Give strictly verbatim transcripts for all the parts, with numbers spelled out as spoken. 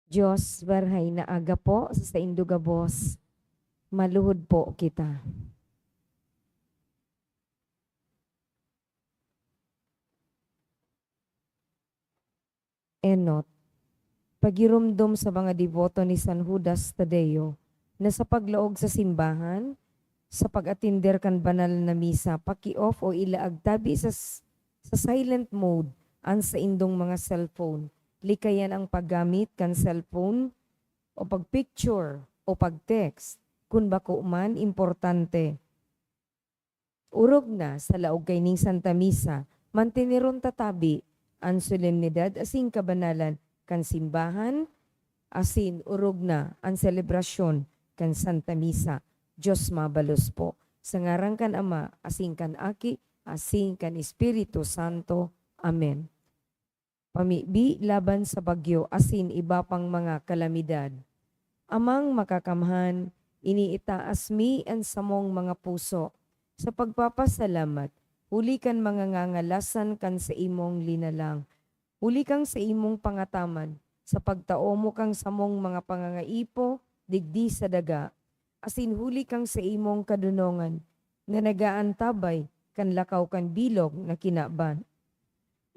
Dios, Birhen na aga po sa saindo gabos. Maluhod po kita. Enot. Pagiromdom sa mga deboto ni San Judas Tadeo na sa paglaog sa simbahan, sa pag-atender kan banal na misa, paki-off o ilaag tabi sa s-, sa silent mode an saindong mga cellphone. Likayan ang paggamit kan cellphone o pag-picture o pag-text kun bako man importante. Orog na sa laog kaining Santa Misa, manteneron ta tabi an solemnidad asin kabanalan kan simbahan, asin orog na an selebrasyon kan Santa Misa. Dios mabalos po. Sa ngaran kan Ama, asin kan Aki, asin kan Espiritu Santo. Amen. Pamibi laban sa bagyo asin iba pang mga kalamidad. Amang Makakamhan, iniitaas mi an samong mga puso sa pagpapasalamat huli kan mga ngangalasan kan saimong linalang, huli kan saimong pangataman sa pagtao mo kan samong mga pangangaipo digdi sa daga, asin huli kan saimong kadonongan na nag-aantabay kan lakaw kan bilog na kinaban.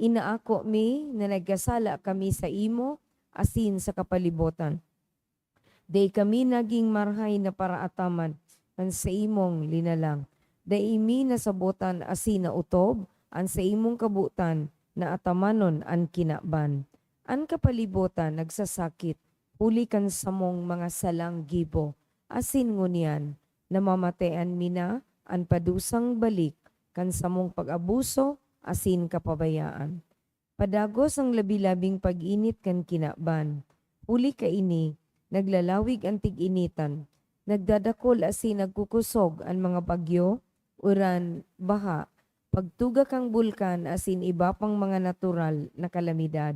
Inaako mi na nagkasala kami saimo asin sa kapalibotan. Dai kami nagin marahay na paraataman kan saimong linalang. Dai mi nasabotan asin naotob an saimong kabotan na atamanon an kinaban. An kapalibotan nagsasakit huli kan samong mga salang gibo, asin ngunyan namamatean mi na an padusang balik kan samong pag-abuso asin kapabayaan. Padagos an labi-labing pag-init kan kinaban. Huli kaini, naglalawig an tig-initan, nagdadakol asin nagkukosog an mga bagyo, uran, baha, pagtuga kan bulkan asin iba pang mga natural na kalamidad.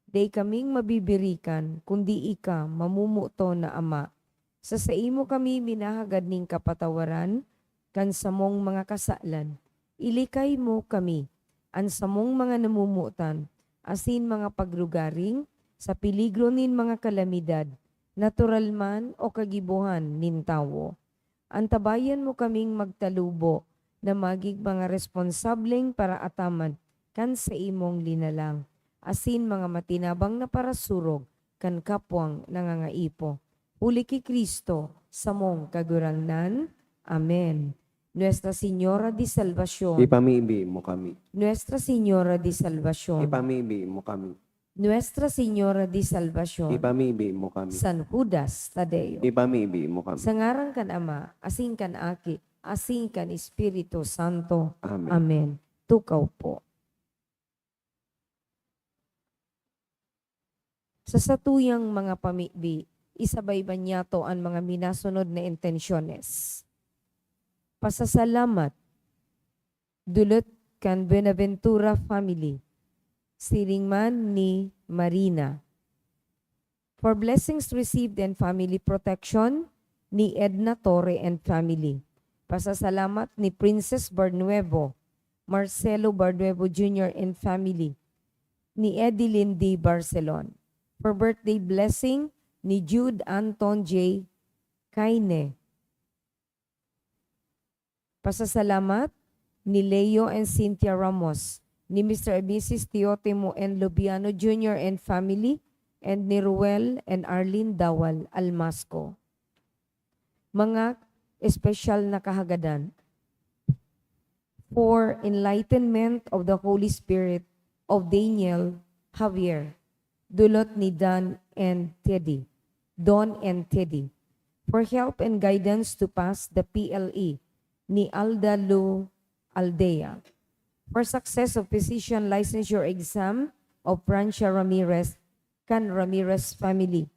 Dai kaming mabibirikan, kundi ika, mamumuto na Ama. Sa saimo kami minahagad nin kapatawaran kan samong mga kasalan. Ilikay mo kami, an samong mga namomotan, asin mga paglugaring sa peligro nin mga kalamidad, natural man o kagibohan nin tawo. Antabayan mo kaming magtalubo na magin mga responsableng paraataman kan saimong linalang, asin mga matinabang na parasurog kan kapwang nangangaipo. Huli ki Cristo, samong Kagurangnan. Amen. Nuestra Señora de Salvacion. Ipamibi mo kami. Nuestra Señora de Salvacion. Ipamibi mo kami. Nuestra Señora de Salvacion. Ipamibi mo kami. San Judas Tadeo. Ipamibi mo kami. Sa ngaran kan Ama, asin kan Aki, asin kan Espiritu Santo. Amen. Amen. Tukaw po. Sa satuyang mga pamibi, isabay banyato an mga minasunod na intensyones. Pasasalamat, dulot kan Buenaventura family, siring man ni Marina. For blessings received and family protection, ni Edna Torre and family. Pasasalamat ni Princess Barnuevo, Marcelo Barnuevo Junior and family, ni Edeline D. Barcelon. For birthday blessing ni Jude Anton J. Kaine. Pasasalamat ni Leo and Cynthia Ramos, ni Mister and Missus Teotimo and Lubiano Junior and family, and ni Ruel and Arlene Dawal Almasco. Mga espesyal na kahagadan. For enlightenment of the Holy Spirit of Daniel Javier, dulot ni Dan and Teddy, Don and Teddy. For help and guidance to pass the P L E, ni Alda Lu Aldea. For success of physician licensure exam of Francia Ramirez, kan Ramirez family.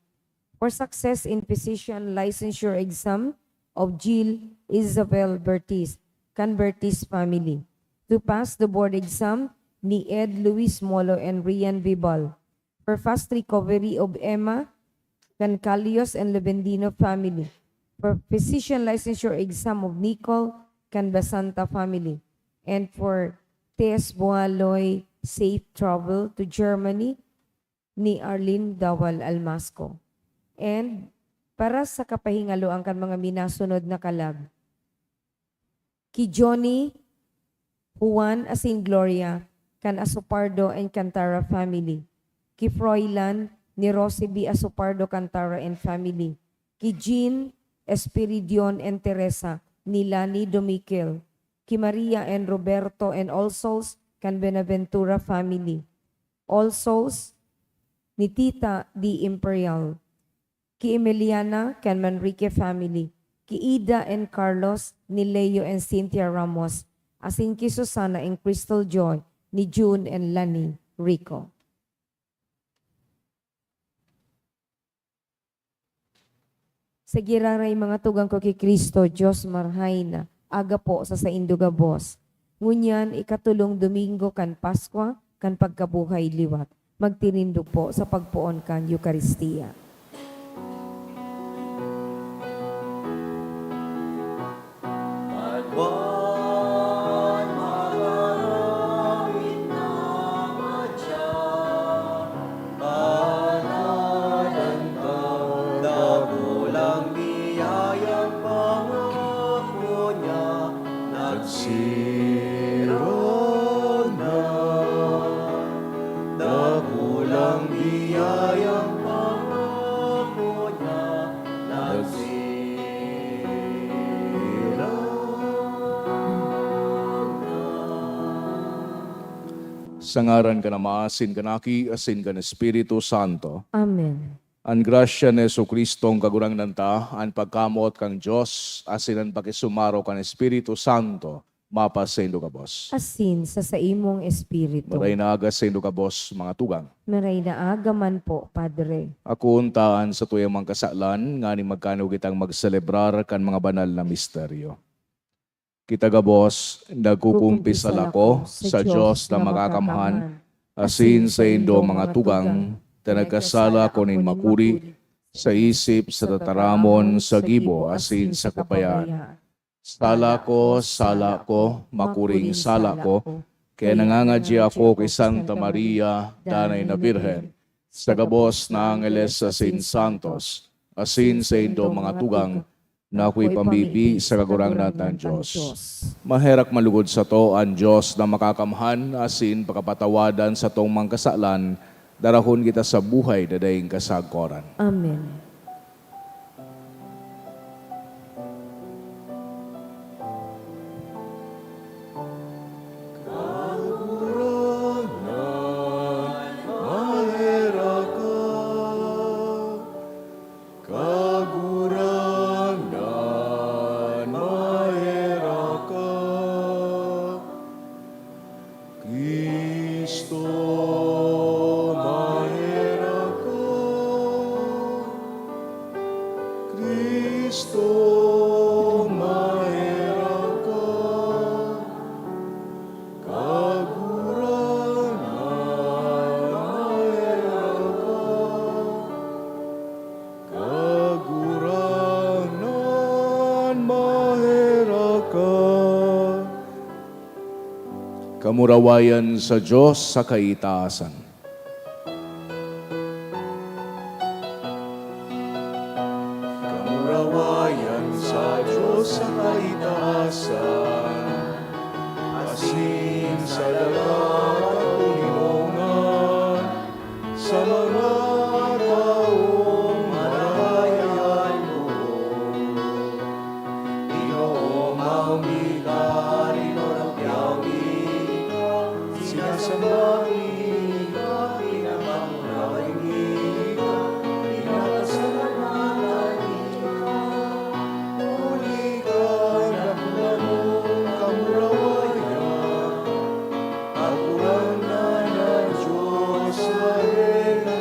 For success in physician licensure exam of Jill Isabel Bertiz, kan Bertiz family. To pass the board exam ni Ed Luis Molo and Rian Vibal. For fast recovery of Emma, kan Calios and Levendino family. For physician licensure exam of Nicole, kan Basanta family. And for Tess Boaloy, safe travel to Germany, ni Arlene Dawal Almasco. And para sa kapahingaloan kan mga minasunod na kalag, ki Johnny Juan asin Gloria kan Asopardo and Cantara family, ki Froilan ni Rosie B Asopardo Cantara and family, ki Jean Espiridion and Teresa ni Lani Domiquel, ki Maria and Roberto and all souls kan Buenaventura family, all souls ni Tita D Imperial, ki Emiliana kan Manrique family, ki Ida and Carlos ni Leo and Cynthia Ramos, asin ki Susana and Crystal Joy ni June and Lani Rico. Sa giraray mga tugang ko ki Cristo, Dios Marahay na, aga po sa saindo gabos. Ngunyan, ikatulong Domingo kan Paskwa, kan pagkabuhay liwat. Magtirindog po sa pagpoon kan Eukaristia. Pagwan, mag-arawit na madya, panadan ka, dakulang biyayang pangako niya, nagsirog na. Dakulang biyayang pangako niya, nagsirog na. Sa ngaran kan Ama, asin kan Aki, asin kan Espiritu Santo. Amen. An grasya ni Jesu-Cristong Kagurangnan ta, an pagkamoot kan Dios, asin an pakisumaro kan Espiritu Santo, mapasaindo gabos. Asin sa saimong espiritu. Maray na aga saindo gabos, mga tugang. Maray na aga man po, Padre. Akoon ta an satuyang mga kasalan, nganing magkano kitang magselebrar kan mga banal na misteryo. Kita gabos, nagkukumpisal ako sa Dios na makakamhan, asin saindo, mga tugang, ta nagkasala ako nin makuri, sa isip, sa tataramon, sa gibo, asin sa kabayaan. Sala ko, sala ko, makuring sala ko, kaya nangangadya ako ki Santa Maria, Danay na Birhen, sa gabos na angeles asin santos, asin saindo, mga tugang, na ako'y pamibi sa Kagurangnan tang Dios. Maherak man lugod sato an Dios na makakamhan asin pakapatawadan satong mga kasalan, darahon kita sa buhay na daing kasagkoran. Amen. Kagurangnan, maherak ka. Kagurangnan, maherak ka. Cristo, maherak ka. Cristo, maherak ka. Kagurangnan, maherak ka. Kagurangnan, maherak ka. Kamurawayan sa Dios sa kaitaasan. Kamurawayan sa Dios sa kaitaasan, asin sa dagat katoninongan, sa mga tawong marahay an loob. Ginoo, maumi ka, linulog-yawi ka, sinasamba mi ka, pinapakuraway mi ka, pinapasalamatan mi ka. Huli ka, nakuha mong kamurawayan, Kagurangnan na Dios, Hari na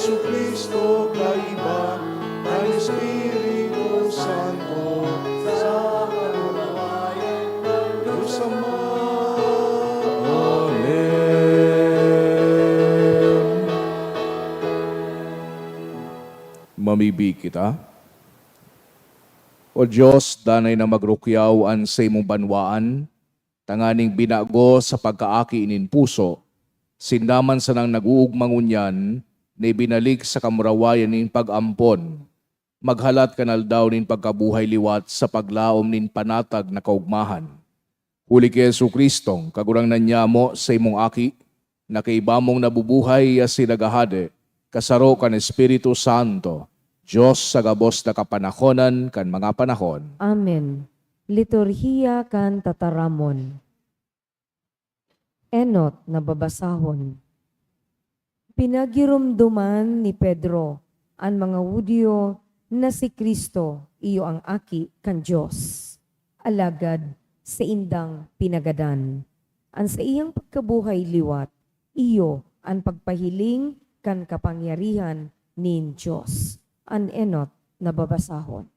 Jesucristo kaiba, ang Espiritu Santo, sa kaluluwayan ng Diyos Ama. Amen. Mamibi kita. O Dios, danay na magrukyaw an saimong banwaan, tanganing binago sa pagkaaki nin puso, sinda man sanang nag-oogma ngunyan na ibinalik sa kamurawayan nin pag-ampon, maghalat kan aldaw nin pagkabuhay liwat sa paglaom nin panatag na kaogmahan. Huli ki Jesu-Cristong Kagurangnan nyamo, saimong Aki, na kaiba mong nabubuhay asin naghahade, kasaro kan Espiritu Santo, Dios sa gabos na kapanahonan kan mga panahon. Amen. Liturhiya kan Tataramon. Enot na babasahon. Pinagiromdoman ni Pedro an mga Judio na si Cristo iyo an Aki kan Dios, alagad saindang pinagadan. An saiyang pagkabuhay liwat iyo an pagpahiling kan kapangyarihan nin Dios. An enot na babasahon.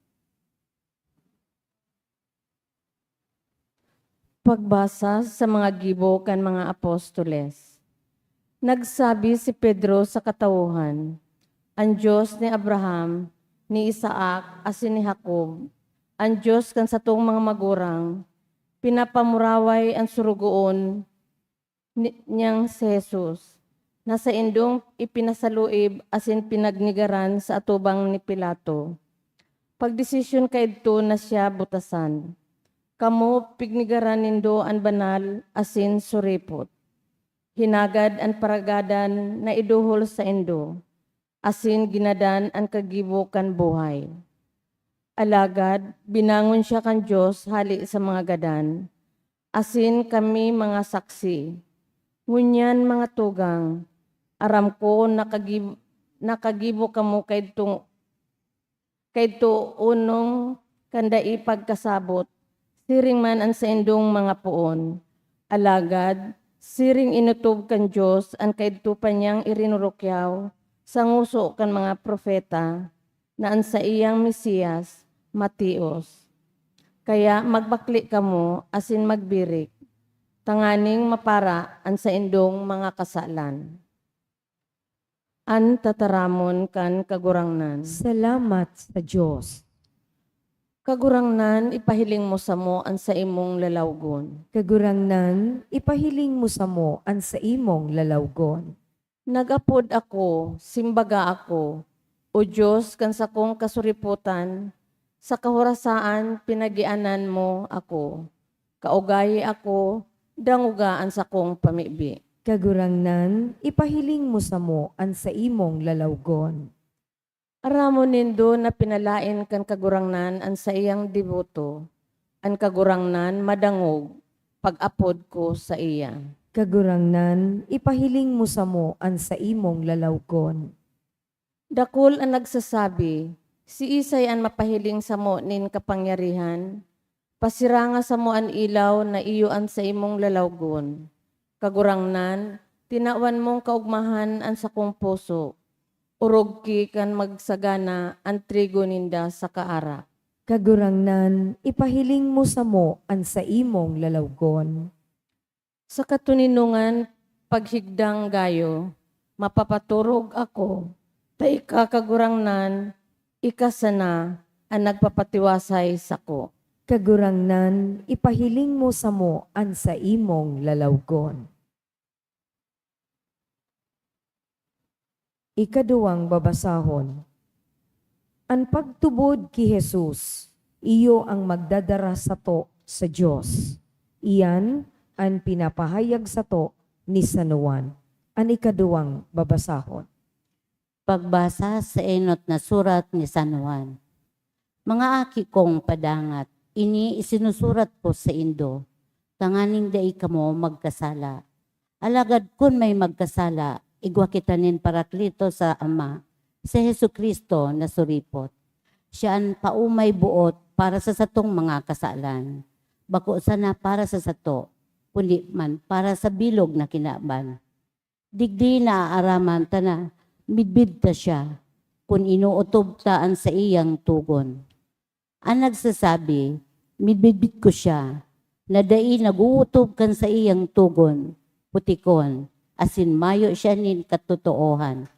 Pagbasa sa mga gibo kan mga apostoles. Nagsabi si Pedro sa katauhan, "An Dios ni Abraham, ni Isaac, asin ni Jacob, an Dios kan satong mga magurang, pinapamuraway an Sorogoon ni-, niyang si Jesus, na saindong ipinasaluib asin pinagnegaran sa atubang ni Pilato. Pagdesisyon kaidto na siya butasan. Kamo, pignegaran nindo an banal asin suripot. Hinagad an paragadan na iduhol saindo, asin ginadan an kagibo kan buhay. Alagad binangon siya kan Dios hale sa mga gadan, asin kami mga saksi. Ngunyan, mga tugang, aram ko na kagib-, na kagibo kamo kaidto, kaidto onong kan dai pagkasabot, siring man an saindong mga poon. Alagad siring inotob kan Dios an kaidto pa niyang irinurukyaw sa ngoso kan mga propeta, na an saiyang Mesias matios. Kaya magbakle kamo asin magbirik, tanganing mapara an saindong mga kasalan." An Tataramon kan Kagurangnan. Salamat sa Dios. Kagurangnan, ipahiling mo samo an saimong lalawgon. Kagurangnan, ipahiling mo samo an saimong lalawgon. Nag-apod ako, simbaga ako, O Dios kan sakong kasuripotan, sa kahorasaan pinagianan mo ako. Kaugahi ako, dangoga an sakong pamibi. Kagurangnan, ipahiling mo samo an saimong lalawgon. Aramon nindo na pinalaen kan Kagurangnan an saiyang deboto. An Kagurangnan madangog pag-apod ko saiya. Kagurangnan, ipahiling mo samo an saimong lalawgon. Dakul an nagsasabi, "Siisay an mapahiling samo nin kapangyarihan? Pasiranga samo an ilaw na iyo an saimong lalawgon." Kagurangnan, tinawan mong kaogmahan an sakong puso. Orog ki kan magsagana an trigo ninda saka arak. Kagurangnan, ipahiling mo samo an saimong lalawgon. Sa katoninongan, paghigdang gayo, mapapaturog ako, ta ika, Kagurangnan, ika sana an nagpapatiwasay sako. Kagurangnan, ipahiling mo samo an saimong lalawgon. Ikaduwang babasahon. An pagtubod ki Jesus, iyo an magdadara sato sa Dios. Iyan an pinapahayag sato ni San Juan. An ikaduwang babasahon. Pagbasa sa enot na surat ni San Juan. Mga aki kong padangat, ini isinusurat ko saindo, tanganing dai kamo magkasala. Alagad kun may magkasala, igwa kita nin Paraklito sa Ama, si Jesu-Cristo na suripot. Siya an paomay boot para sa satong mga kasalan, bako sana para sa sato, kundi man para sa bilog na kinaban. Digdi naaaraman ta na midbid ta siya, kun inootob ta an saiyang togon. An nagsasabi, "Midbidbid ko siya," na dai nag-ootob kan saiyang togon, putikon, asin mayo siya nin katotoohan.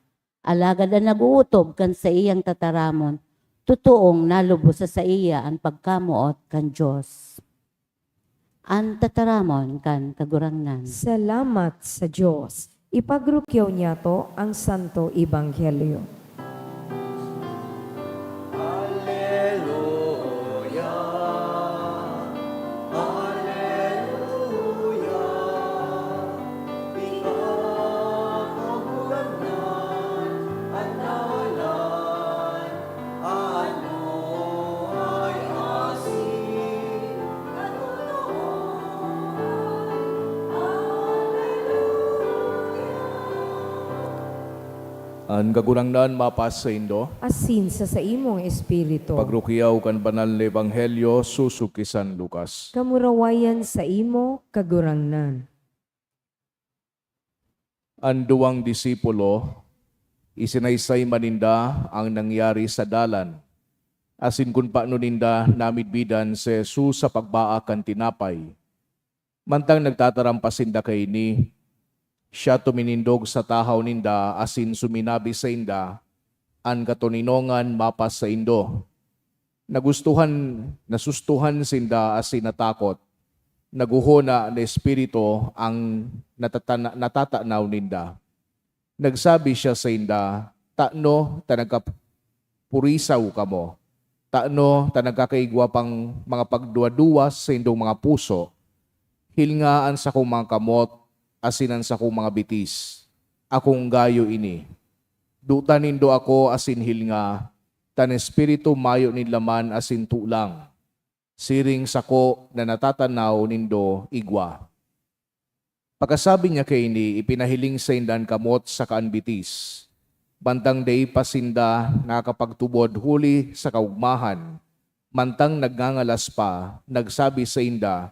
Alagad an nag-ootob kan saiyang tataramon, totoong nalubos sa saiya an pagkamoot kan Dios. An tataramon kan Kagurangnan. Salamat sa Dios. Ipagrukyaw niyato ang Santo Ebanghelyo. Alleluia, alleluia. Ika, Kagurangnan, an dalan, ano ay asin, katotoohan. Alleluia. An Kagurangnan mapasaindo. Asin sa saimong espiritu. Pagrukyaw kan Banal na Ebanghelyo susuki San Lucas. Kamurawayan saimo, Kagurangnan. An duwang disipulo, isinaysay man ninda an nangyari sa dalan, asin kun paano ninda namidbidan si Jesus sa pagbaak kan tinapay. Mantang nagtataram pa sinda kaini, siya tuminindog sa tahaw ninda asin suminabi sainda, "An katoninongan mapasaindo." Nagustuhan, nasustuhan sinda asin natakot. Naghohona na espiritu ang natatana-, natatanaw ninda. Nagsabi siya sainda, "Tano ta nagkapurisaw kamo? Tano ta nagkakaigwa pang mga pagduwa-duwa sa saindong mga puso? Hilnga an sakong mga kamot asin an sakong mga bitis. Akong gayo ini. Duta nindo ako asin hilnga, ta an espiritu mayo nin laman asin tolang, siring sako na natatanaw nindo igwa." Pagkasabi niya kaini, ipinahiling sainda an kamot saka an bitis. Mantang dai pa sinda nakakapagtubod huli sa kaogmahan, mantang nagngangalas pa, nagsabi sainda,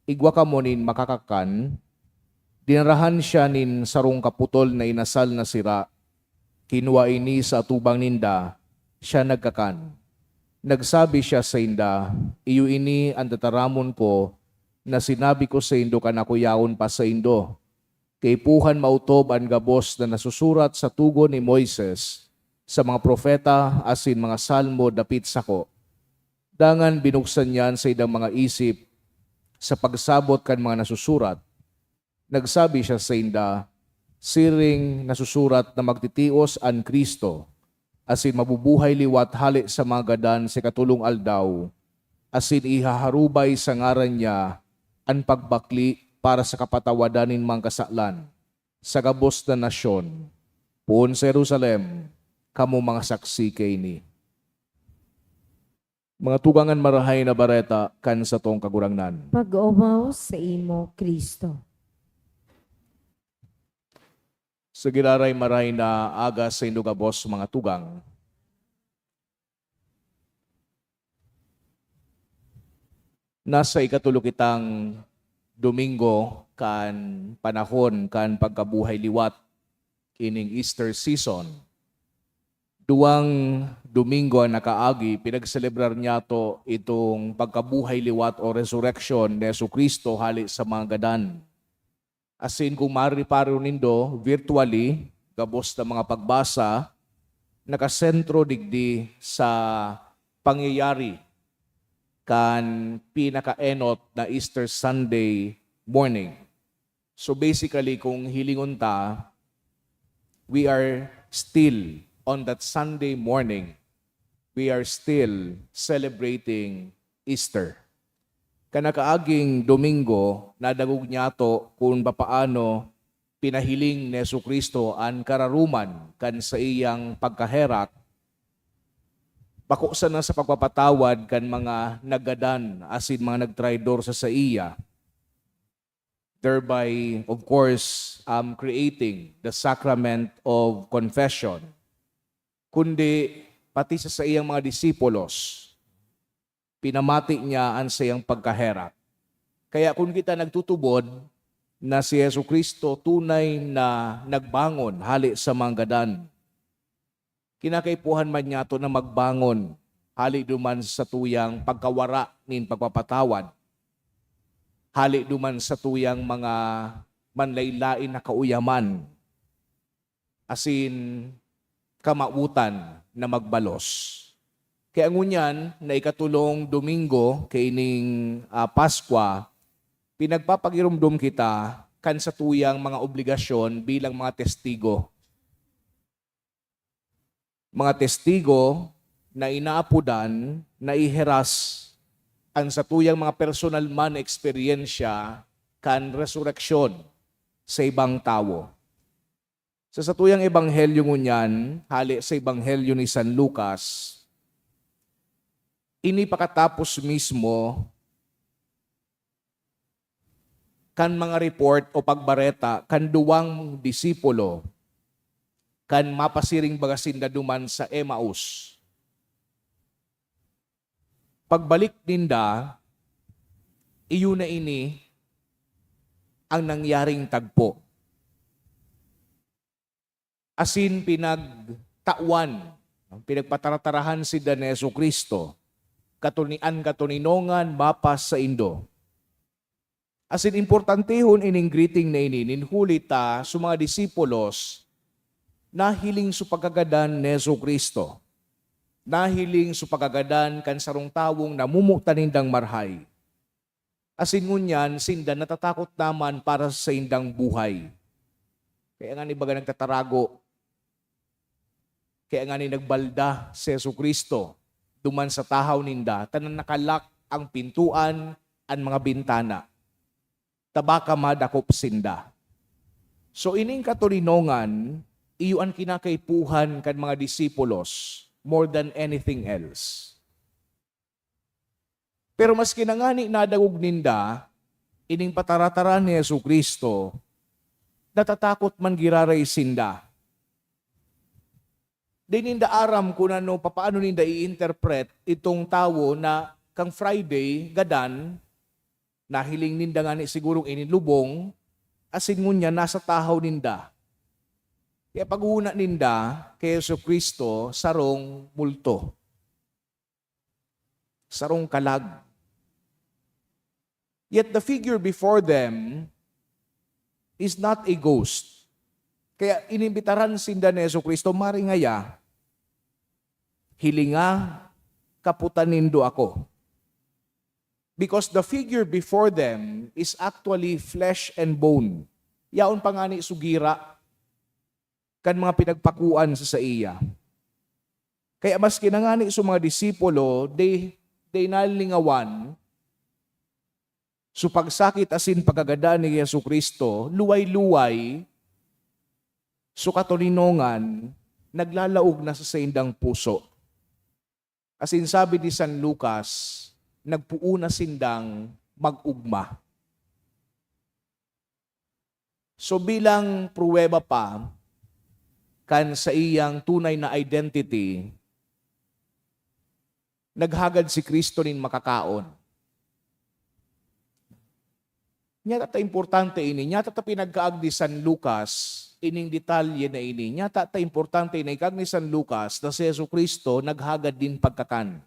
"Igwa kamo nin makakakan." Dinarahan siya nin sarong kaputol na inasal na sira. Kinua ini sa atubang ninda, siya nagkakan. Nagsabi siya sainda, "Iyo ini an tataramon ko na sinabi ko saindo kan ako yaon pa saindo. Kaipuhan maotob an gabos na nasusurat sa togon ni Moises, sa mga propeta, asin mga salmo dapit sako." Dangan binuksan niya an saindang mga isip sa pagsabot kan mga nasusurat. Nagsabi siya sainda, "Siring nasusurat na magtitios an Cristo, asin mabubuhay liwat hale sa mga gadan sa ikatolong aldaw, asin ihaharubay sa ngaran niya an pagbakle para sa kapatawadan nin mga kasalan sa gabos na nasyon. Poon sa Jerusalem, kamo mga saksi kaini." Mga tugang, an Marahay na Bareta kan satong Kagurangnan. Pag-omaw saimo, Cristo. Sa giraray maray na aga saindo gabos, mga tugang. Nasa ikatulo kitang Domingo kan panahon kan pagkabuhay liwat, ining Easter season. Duwang Domingo an nakaagi, pinagselebrar niyato itong pagkabuhay liwat o resurrection ni Jesu-Cristo hale sa mga gadan. Asin kung marereparo nindo, virtually, gabos na mga pagbasa, nakasentro digdi sa pangyayari kan pinakaenot na Easter Sunday morning. So basically, kung hilingon ta, we are still on that Sunday morning, we are still celebrating Easter. Kan nakaaging Domingo, nadangog niyato kun papaano pinahiling ni Jesu-Cristo an kararoman kan saiyang pagkaherak, bako sana sa pagpapatawad kan mga naggadan asin mga nagtraidor sa saiya, thereby, of course, um, creating the sacrament of confession, kundi pati sa saiyang mga disipulos, pinamati niya an saiyang pagkaherak. Kaya kun kita nagtutubod na si Jesu-Cristo tunay na nagbangon hale sa mga gadan, Kinakaipuhan man niyato na magbangon, hali duman sa tuyang pagkawara nin pagpapatawad, hali duman sa tuyang mga manlain-lain na kauyaman, asin kamawotan na magbalos. Kaya ngunyan, na ikatulong Domingo kaining, ah, Paskwa, pinagpapagiromdom kita kan satuyang mga obligasyon bilang mga testigo. Mga testigo na inaapodan, naiheras an satuyang mga personal man na eksperyensya kan resureksyon sa ibang tawo. Sa satuyang ebanghelyo ngunyan, hale sa ebanghelyo ni San Lucas, ini pakatapos mismo kan mga report o pagbareta kan duwang disipulo kan mapasiring baga sinda duman sa Emmaus. Pagbalik ninda, iyo na ini ang nangyaring tagpo. Asin pinagtawan, pinagpataratarahan sinda ni Jesu-Cristo, katuni-, an katoninongan mapas saindo. Asin importantehon ining greeting na ini, nin huli ta sa mga disipulos, nahiling sa pagkagadan ni Jesu-Cristo. Nahiling sa pagkagadan kan sarong tawong namomotan nindang marhay. Asin ngunyan, sinda natatakot naman para sa saindang buhay. Kaya nga ni baga nagtatarago. Kaya nga ni nagbalda si Jesu-Cristo duman sa tahaw ninda, ta nakalak ang pintoan, an mga bintana, ta baka madakop sinda. So, ining katoninongan, iyo an kinakaipuhan kan mga disipulos more than anything else. Pero maski na ngani nadangog ninda ining pataratara ni Jesu-Cristo, natatakot man giraray sinda. Di ninda aram kun ano, papaano ninda i-interpret itong tawo na kan Friday, gadan, nahiling ninda ngani sigurong ini lubong, asin ngunyan nasa tahaw ninda. Kaya paghona ninda ki Jesu-Cristo, sarong multo, sarong kalag. Yet the figure before them is not a ghost. Kaya inimbitaran sinda ni Jesu-Cristo, "Maringaya, hilinga, kapotan nindo ako." Because the figure before them is actually flesh and bone. Yaon pa ngani sugira kan mga pinagpakuan sa saiya. Kaya maski na ngani sa mga disipulo, they, they nalingawan sa pagsakit asin pagkagadan ni Jesu-Cristo, luway-luway, sa katoninongan, naglalaog na sa saindang puso. Asin sabi ni San Lucas, nagpoon na sindang mag-ugma. So, bilang pruweba pa kan saiyang tunay na identity, naghagad si Cristo nin makakaon. Nyata ta importante ini, nyata ta pinagkaag ni San Lucas ining detalye na ini. Nyata ta importante na ikaag ni San Lucas na si Jesu-Cristo naghagad nin pagkakan.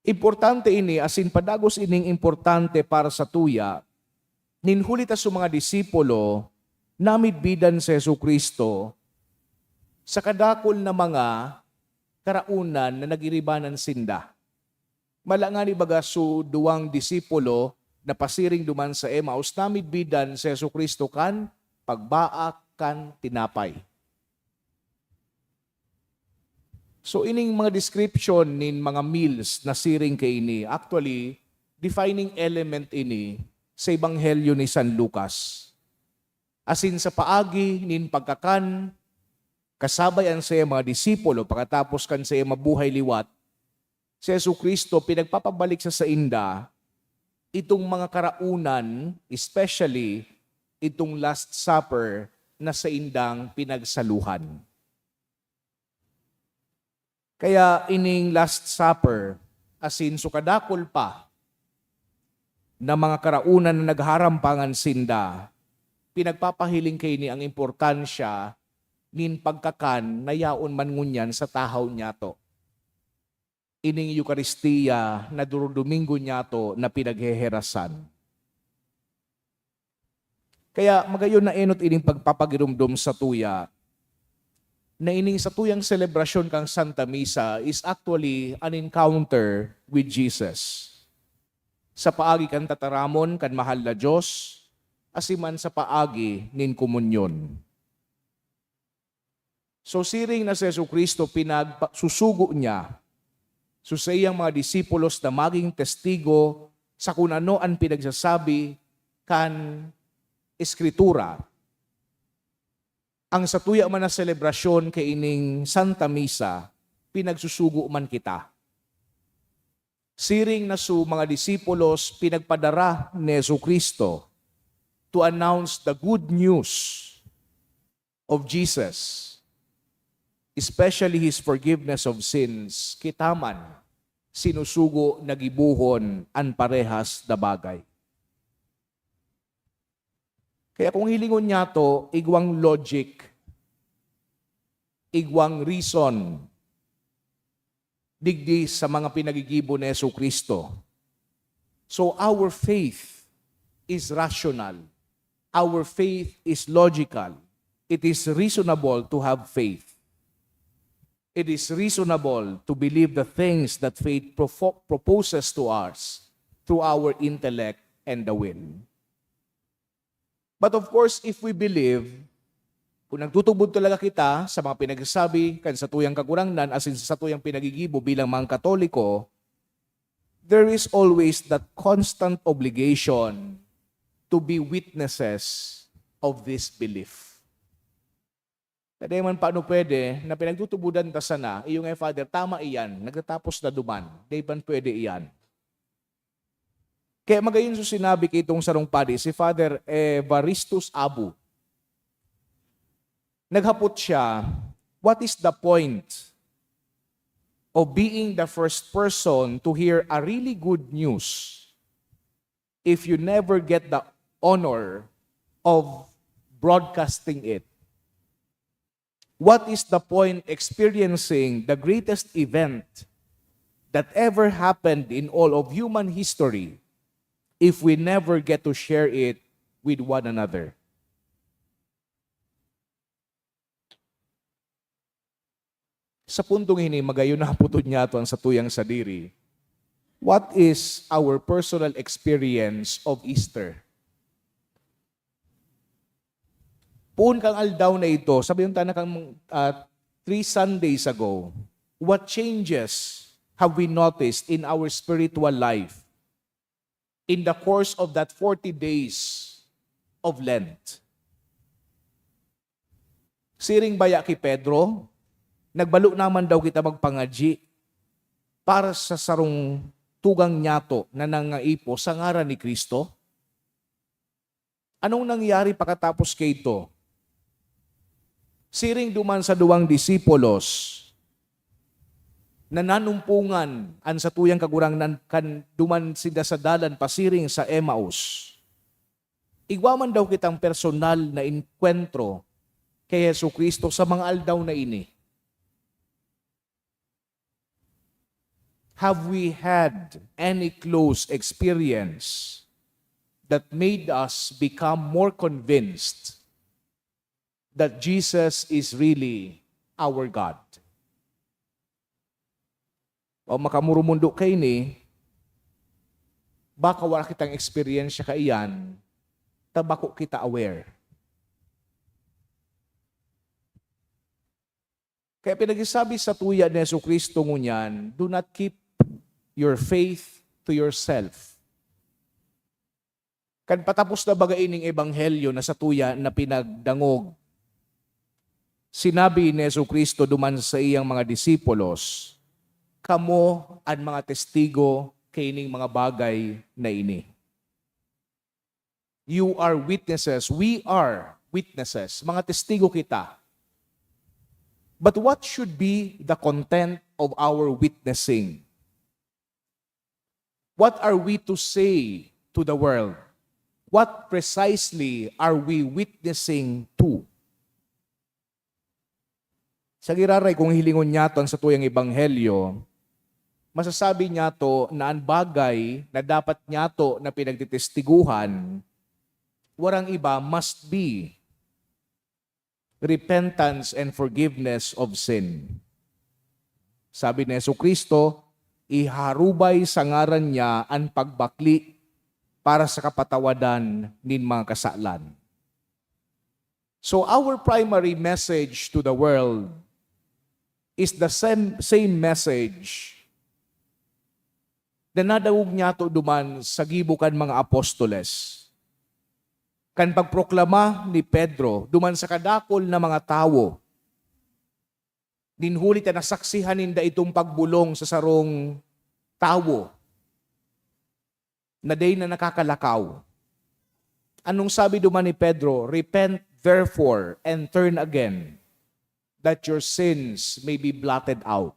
Importante ini, asin padagos ining importante para sa tuya, nin huli ta sa mga disipulo, namidbidan si Jesu-Cristo sa kadakul na mga karaonan na nagiribanan sinda. Mala ngani baga su duwang disipulo na pasiring duman sa Emmaus, namidbidan si Jesu-Cristo kan pagbaak kan tinapay. So, ining mga description nin mga meals na siring kaini, actually, defining element ini sa Ebanghelyo ni San Lucas. Asin sa paagi nin pagkakan, kasabay an saiyang mga disipulo, pakatapos kan saiyang mabuhay liwat, si Jesu-Cristo pinagpapabalik sa sainda itong mga karaonan, especially itong Last Supper na saindang pinagsaluhan. Kaya ining Last Supper, asin so kadakul pa na mga karaonan na nagharampangan sinda, pinagpapahiling kaini ang importansya nin pagkakan na yaon man ngunyan sa tahaw niyato. Ining Eukaristia na Domingo niyato na pinagheherasan. Kaya magayon na enot ining pagpapagiromdom sa tuya na ining sa tuyang selebrasyon kan Santa Misa is actually an encounter with Jesus. Sa paagi kan tataramon kan mahal na Diyos, asin man sa paagi nin komunyon. So, siring na si Jesu-Cristo, pinagsusugo niya so saiyang mga disipulos na maging testigo sa kun ano an pinagsasabi kan Eskritura. Ang satuya man na selebrasyon kaining Santa Misa, pinagsusugo man kita. Siring na su mga disipulos, pinagpadara ni Jesu-Cristo to announce the good news of Jesus, especially His forgiveness of sins, kita man sinusugo na gibohon an parehas na bagay. Kaya kung hilingon niyato, igwang logic, igwang reason, digdi sa mga pinagigibo ni Jesu-Cristo. So, our faith is rational. Our faith is logical. It is reasonable to have faith. It is reasonable to believe the things that faith profo proposes to us through our intellect and the will. But of course, if we believe, kung nagtutubod talaga kita sa mga pinagsasabi kan satuyang Kagurangnan asin sa satuyang pinagigibo bilang mga Katoliko, there is always that constant obligation to be witnesses of this belief. Kaya di man paano pwede na pinagtutubodan ta sana, iyo nga, "Father, tama iyan, nagtatapos na duman." Di man pwede iyan. Kaya magayon so sinabi ki itong sarong padi, si Father Evaristus Abu. Naghapot siya, "What is the point of being the first person to hear a really good news if you never get the honor of broadcasting it? What is the point experiencing the greatest event that ever happened in all of human history if we never get to share it with one another?" Sa puntong ini, magayon na putod niyato an satuyang sadiri. What is our personal experience of Easter? Poon kang aldaw na ito, sabi yung tana kang, ah, three Sundays ago, what changes have we noticed in our spiritual life in the course of that forty days of Lent? Siring baya ki Pedro, nagbalo naman daw kita magpangadyi para sa sarong tugang niyato na nangaipo sa ngaran ni Cristo? Anong nangyari pakatapos kaito? Siring duman sa duwang disipulos na nanumpongan an satuyang Kagurangnan kan duman sinda sa dalan pasiring sa Emmaus. Igwa man daw kitang personal na enkwentro kay Jesu-Cristo sa mga aldaw na ini. Have we had any close experience that made us become more convinced that Jesus is really our God? O makamurumundo kaini, baka wala kitang eksperyensya kaiyan, ta bako kita aware. Kaya pinagsasabi sa tuya ni Jesu-Cristo ngunyan, "Do not keep your faith to yourself." Kan patapos na baga ining ebanghelyo na sa tuya na pinagdangog, sinabi ni Jesu-Cristo duman sa iyang mga disipulos, "Kamo an mga testigo kaining mga bagay na ini." You are witnesses. We are witnesses. Mga testigo kita. But what should be the content of our witnessing? What are we to say to the world? What precisely are we witnessing to? Sa giraray, kung hilingon niyato an satuyang ebanghelyo, masasabi niyato na an bagay na dapat niyato na pinagtitestiguhan, warang iba must be repentance and forgiveness of sin. Sabi ni Jesu-Cristo, "Iharubay sa ngaran niya an pagbakli para sa kapatawadan nin mga kasalan." So our primary message to the world is the same, same message na nadangog niyato duman sa gibo kan mga apostoles. Kan pagproklama ni Pedro duman sa kadakul na mga tawo, nin huli ta nasaksihan ninda itong pagbolong sa sarong tawo na dai na nakakalakaw. Anong sabi duman ni Pedro? "Repent therefore and turn again, that your sins may be blotted out."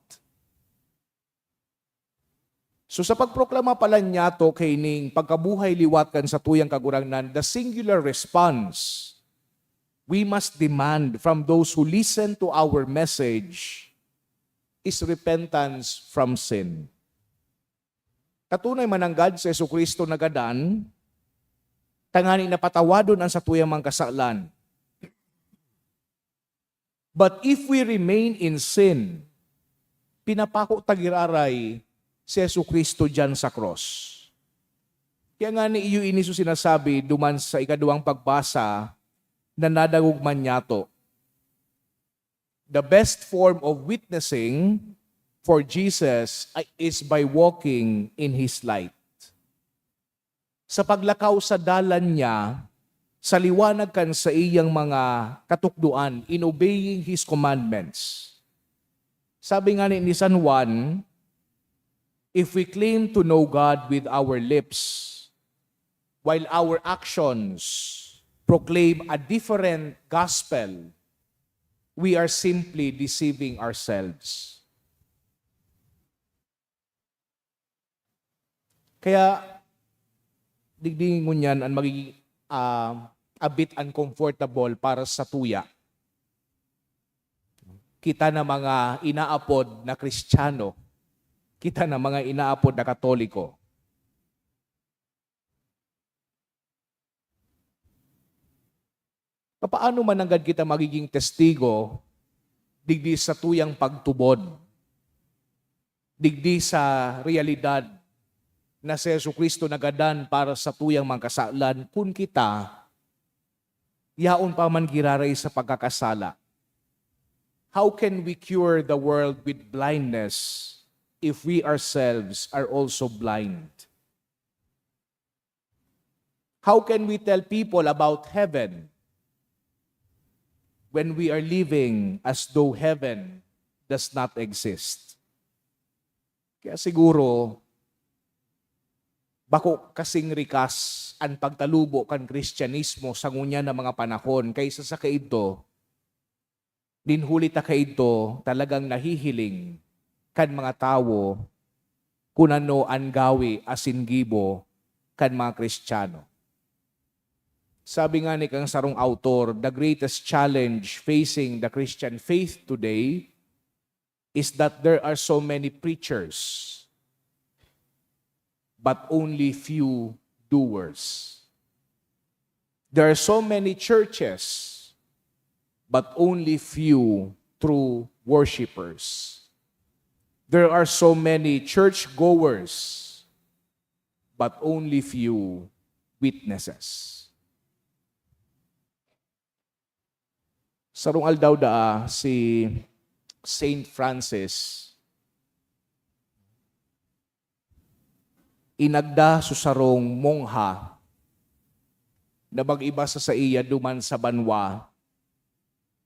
So, sa pagproklama pala niyato kaining pagkabuhay liwat kan satuyang Kagurangnan, the singular response we must demand from those who listen to our message is repentance from sin. Katunay, mananggad si Jesu-Cristo nagadan tangani na patawadon an satuyang mga kasalan. But if we remain in sin, pinapako ta giraray si Jesu-Cristo diyan sa krus. Kaya ngani, iyo ini so sinasabi duman sa ikaduwang pagbasa na nadangog man niyato. The best form of witnessing for Jesus is by walking in His light. Sa paglakaw sa dalan niya, sa liwanag kan saiyang mga katukdoan, in obeying His commandments. Sabi nga ni, ni San Juan, "If we claim to know God with our lips, while our actions proclaim a different gospel, we are simply deceiving ourselves." Kaya, digdi ngunyan an magiging, ah, a bit uncomfortable para sa tuya. Kita na mga inaapod na Kristiyano, kita na mga inaapod na Katoliko. Papaano man nanggad kita magiging testigo digdi sa tuyang pagtubod, digdi sa realidad na si Jesu-Cristo nagadan para sa tuyang mga kasalan, kun kita yaon pa man giraray sa pagkakasala? How can we cure the world with blindness if we ourselves are also blind? How can we tell people about heaven when we are living as though heaven does not exist? Kaya siguro, bako kasing rikas an pagtalubo kan Kristiyanismo sa ngunyan na mga panahon kaysa sa kaidto, nin huli ta kaidto talagang nahihiling kan mga tawo kun ano an gawi asin gibo kan mga Kristiyano. Sabi nga ni kang sarong autor, "The greatest challenge facing the Christian faith today is that there are so many preachers, but only few doers. There are so many churches, but only few true worshipers. There are so many churchgoers, but only few witnesses." Sarong aldaw daa, si Saint Francis, inagda so sarong mongha na mag-iba sa saiya duman sa banwa,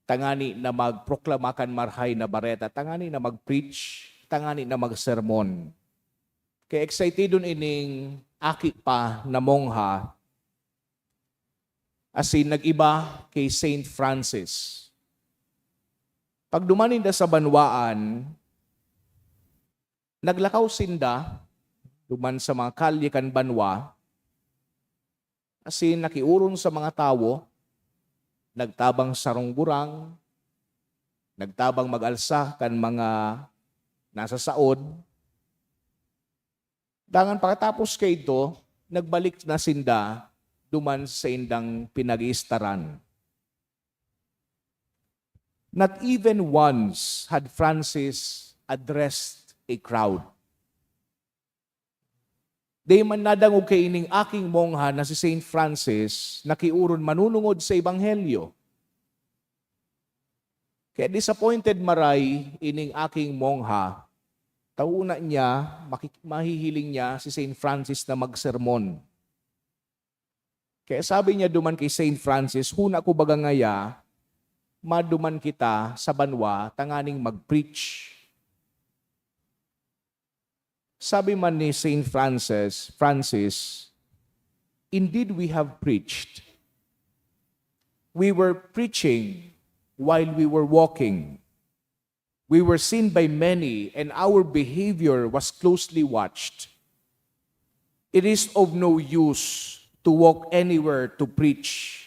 tangani na magproklama kan Marahay na Bareta, tangani na mag-preach, tangani na magsermon. Kaya excitedon ining aki pa na mongha, asin nag-iba ki Saint Francis. Pagduman ninda sa banwaan, naglakaw sinda duman sa mga kalye kan banwa, asin nakiorong sa mga tawo, nagtabang sarong gurang, nagtabang mag-alsa kan mga nasa saod. Dangan pakatapos kaidto, nagbalik na sinda duman sa saindang pinag-iistaran. Not even once had Francis addressed a crowd. Dai man nadangog kaining aking mongha na si Saint Francis nakiorong manunungod sa Ebanghelyo. Kaya disappointed maray ining aking mongha, ta hona niya, maki-, mahihiling niya si Saint Francis na magsermon. Kaya sabi niya duman ki Saint Francis, "Hona ko baga ngaya, maduman kita sa banwa tanganing mag-preach." Sabi man ni Saint Francis, Francis, "Indeed, we have preached. We were preaching while we were walking. We were seen by many, and our behavior was closely watched. It is of no use to walk anywhere to preach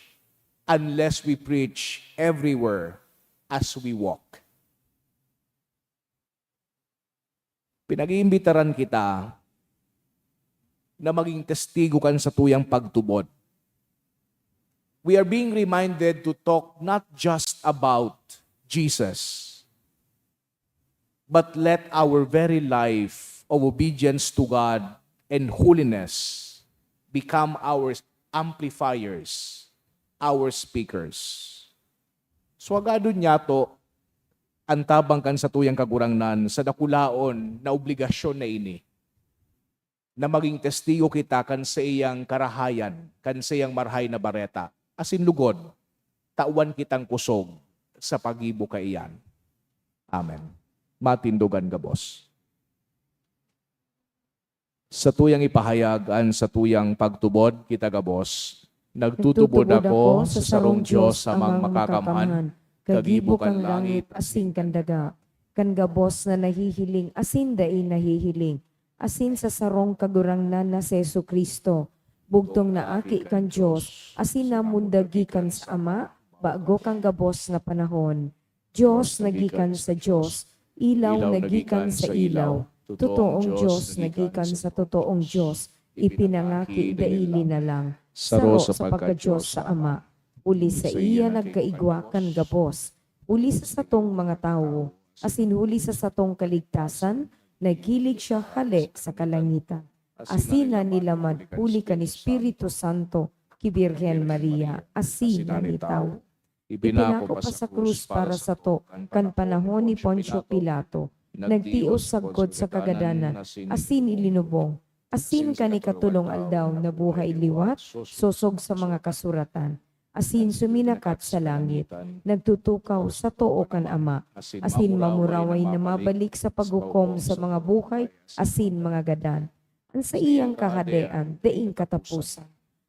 unless we preach everywhere as we walk." Pinag-iimbitaran kita na maging testigo kan satuyang pagtubod. We are being reminded to talk not just about Jesus, but let our very life of obedience to God and holiness become our amplifiers, our speakers. So, hagadon niyato an tabang kan satuyang Kagurangnan sa dakulaon na obligasyon na ini, na magin testigo kita kan saiyang karahayan, kan saiyang Marahay na Bareta, asin lugod, tawan kitang kosog sa paggibo kaiyan. Amen. Matindog an gabos. Satuyang ipahayag an satuyang pagtubod, kita gabos, "Nagtutubod ako sa sarong Dios, Amang Makakamhan, kagibo kan langit asin kan daga, kan gabos na nahihiling asin dai nahihiling, asin sa sarong Kagurangnan na si Jesu-Cristo, bugtong na Aki kan Dios, asin namundag gikan sa Ama, bago kan gabos na panahon. Dios na gikan sa Dios, ilaw na gikan sa ilaw, totoong Dios na gikan sa totoong Dios, ipinangaki dai linalang, saro sa pagka-Dios sa Ama. Huli saiya nagkaigwa kan gabos, huli sa satong mga tawo, asin huli sa satong kaligtasan, naghilig siya hale sa kalangitan. Asin nanilamad huli kan Espiritu Santo ki Birhen Maria, asin nanitawo. Ipinako pa sa krus para sato kan panahon ni Poncio Pilato, nagtios sagkod sa kagadanan, asin ilinubong, asin kan ikatolong aldaw nabuhay liwat, sosog sa mga kasuratan, asin suminakat sa langit, nagtutukaw sa too kan Ama, asin mamuraway na mabalik sa paghukom sa mga buhay asin mga gadan. An saiyang kahadean daing kataposan.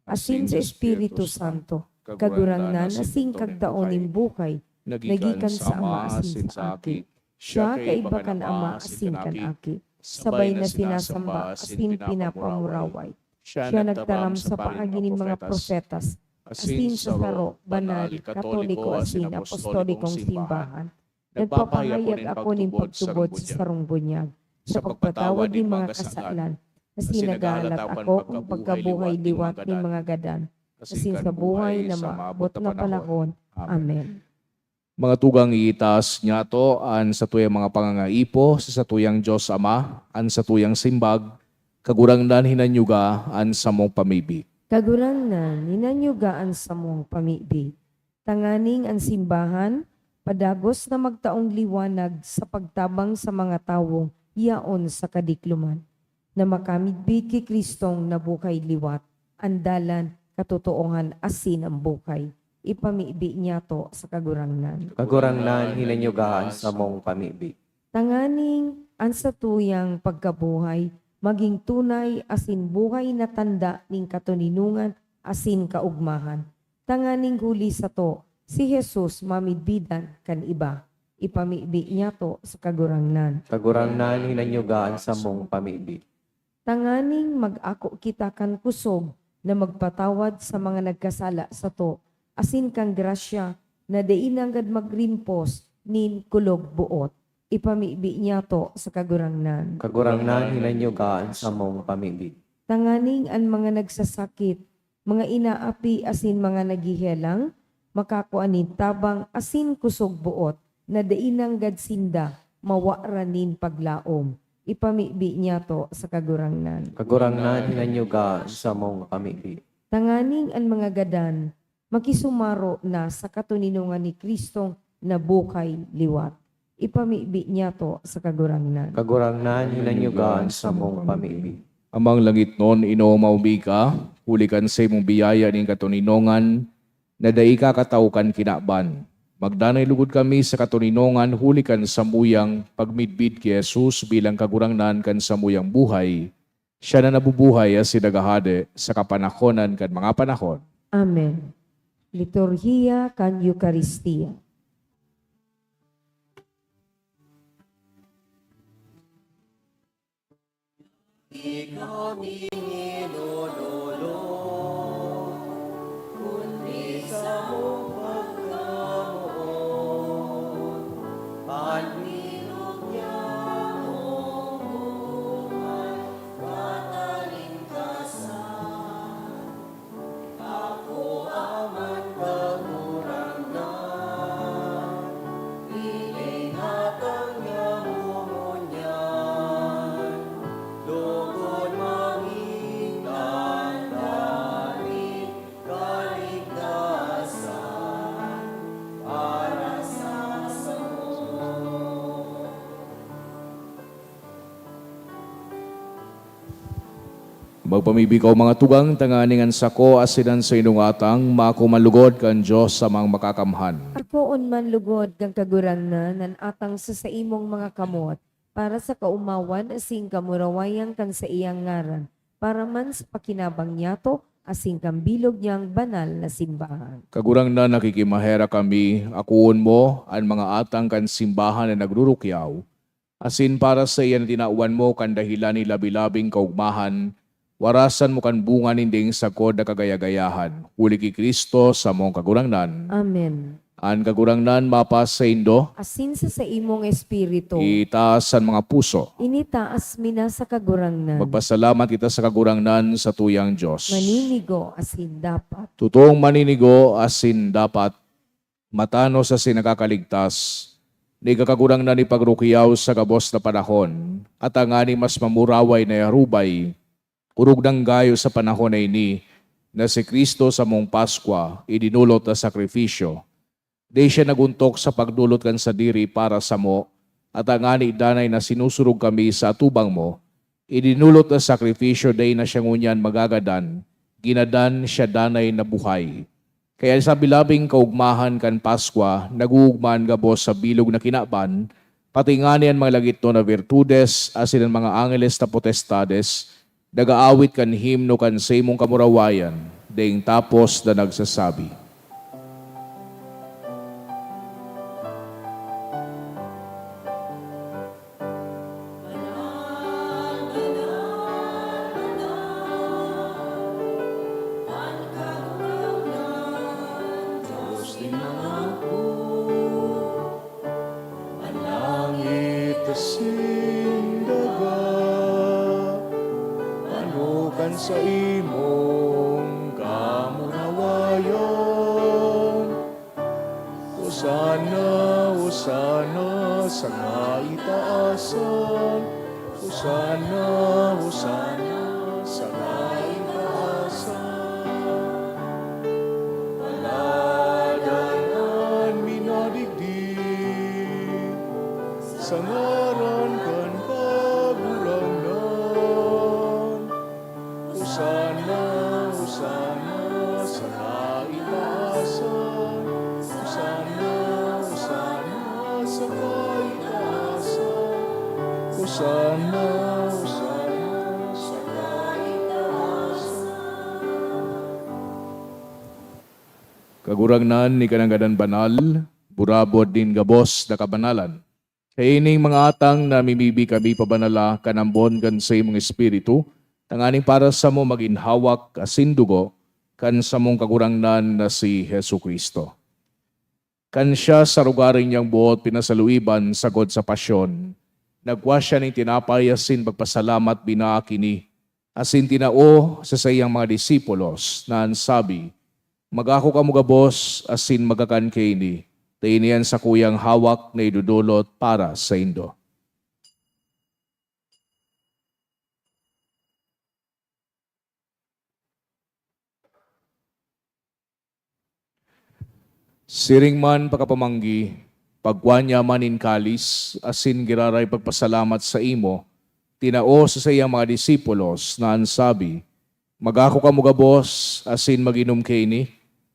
Asin sa Espiritu Santo, Kagurangnan asin Kagtao nin buhay, na gikan sa Ama asin sa Aki. Siya kaiba kan Ama asin kan Aki, sabay na sinasamba asin pinapamuraway. Siya nagtaram sa paagi nin mga propetas, asin sa saro, banal, katoliko asin apostolikong simbahan. Nagpapahayag ako nin pagtubod sa sarong bunyag, sa pagpatawad nin mga kasalan, asin naghahalat ako kan pagkabuhay liwat nin mga gadan, asin sa buhay na maabot na panahon. Amen. Mga tugang, iitaas niyato an satuyang mga pangangaipo sa satuyang Dios Ama, an satuyang simbag, Kagurangnan, hinanyuga an samong pamibi. Kagurangnan, hinanyuga an samong pamibi. Tanganing an simbahan padagos na magtaong liwanag sa pagtabang sa mga tawong yaon sa kadikloman, na makamidbid ki Cristong nabuhay liwat, an dalan, katotoohan asin an buhay. Ipamibi niyato sa Kagurangnan. Kagurangnan, hinanyuga an samong pamibi. Tanganing an satuyang pagkabuhay magin tunay asin buhay na tanda nin katoninongan asin kaogmahan, tanganing huli sato si Jesus mamidbidan kan iba. Ipamibi niyato sa Kagurangnan. Kagurangnan, hinanyuga an samong pamibi. Tanganing mag-ako kita kan kosog na magpatawad sa mga nagkasala sato, asin kan grasya na dai nanggad magrimpos nin kulog boot. Ipamibi niyato sa Kagurangnan. Kagurangnan, hinanyuga an samong pamibi. Tanganing an mga nagsasakit, mga inaapi asin mga naghehelang, makakua nin tabang asin kusog boot na dai nanggad sinda mawaran nin paglaom. Ipamibi niyato sa Kagurangnan. Kagurangnan, hinanyuga an samong pamibi. Tanganing an mga gadan makisumaro na sa katoninongan ni Cristong nabuhay liwat. Ipamibi niyato sa Kagurangnan. Kagurangnan, hinanyuga an samong pamibi. Amang langitnon, inomaomi ka, huli kan saimong biyaya nin katoninongan, na dai ka katao kan kinaban. Magdanay lugod kami sa katoninongan huli kan samuyang pagmidbid ki Jesus bilang Kagurangnan kan samuyang buhay. Siya na nabubuhay asin naghahade sa kapanahonan kan mga panahon. Amen. Liturhiya kan Eukaristia. Magpamibi kaw, mga tugang, tanganing an sako asin an saindong atang maako man lugod kan Dios Amang Makakamhan. Akoon man lugod kan Kagurangnan an atang sa saimong mga kamot, para sa kaomawan asin kamurawayan kan saiyang ngaran, para man sa pakinabang niyato asin kan bilog niyang banal na simbahan. Kagurangnan, nakikimaherak kami, akoon mo an mga atang kan simbahan na nagrurukyaw, asin para saiya na tinawan mo kan dahelan nin labi-labing kaogmahan, warasan mo kan bunga nin daing sagkod na kagaya-gayahan, huli ki Cristo, samong Kagurangnan. Amen. An Kagurangnan mapasaindo. Asin sa saimong espiritu. Itaas an mga puso. Initaas mi na sa Kagurangnan. Magpasalamat kita sa Kagurangnan, satuyang Dios. Maninigo asin dapat. Totoong maninigo asin dapat, matanos asin nakakaligtas, na ika, Kagurangnan, ipagrukyaw sa gabos na panahon, at tanganing mas mamuraway na iarubay, orog nang gayo sa panahon na ini, na si Cristo, samong Paskwa, idinolot na sakrifisyo. Dai siya nag-ontok sa pagnolot kan sadiri para samo, at tangani danay na sinusurog kami sa atubang mo, idinolot na sakrifisyo dai na siya ngunyan magagadan, ginadan siya danay na buhay. Kaya sa bilabing kaugmahan kan Paskwa, nag-oogma an gabos sa bilog na kinaban, pati ngani an mga lagitnon na virtudes asin an mga angeles na potestades, nag-aawit kan himno kan saimong kamurawayan, daing tapos na nagsasabi. An langit asin daga, ano kan saimong kamurawayan? Hosanna, Hosanna sa kaitaasan. Hosanna, Hosanna sa kaitaasan. Paladan an minadigdi sa ngaran kan Kagurangnan. Hosanna, Hosanna sa kaitaasan. Hosanna, Hosanna sa kaitaasan. Hosanna, Hosanna sa kaitaasan. Kagurangnan, ika nanggad an banal, burabod nin gabos na kabanalan. Kaya ining mga atang na mimibi kami pabanala kan ambon kan saimong Espiritu, tanganing para samo magin hawak asin dugo kan samong Kagurangnan na si Jesu-Cristo. Kan siya sa lugaring niyang boot pinasaluiban sagkod sa pasyon, nagkua siya nin tinapay asin pagpasalamat, binaak ini, asin tinao sa saiyang mga disipulos, na an sabi, "Mag-ako kamo gabos asin magkakan kaini, ta ini an sakuyang hawak na idodolot para saindo." Siring man pakapamanggi, pagkua niya man nin kalis, asin giraray pagpasalamat saimo, tinao sa saiyang mga disipulos, na an sabi, "Mag-ako kamo gabos asin mag-inom kaini,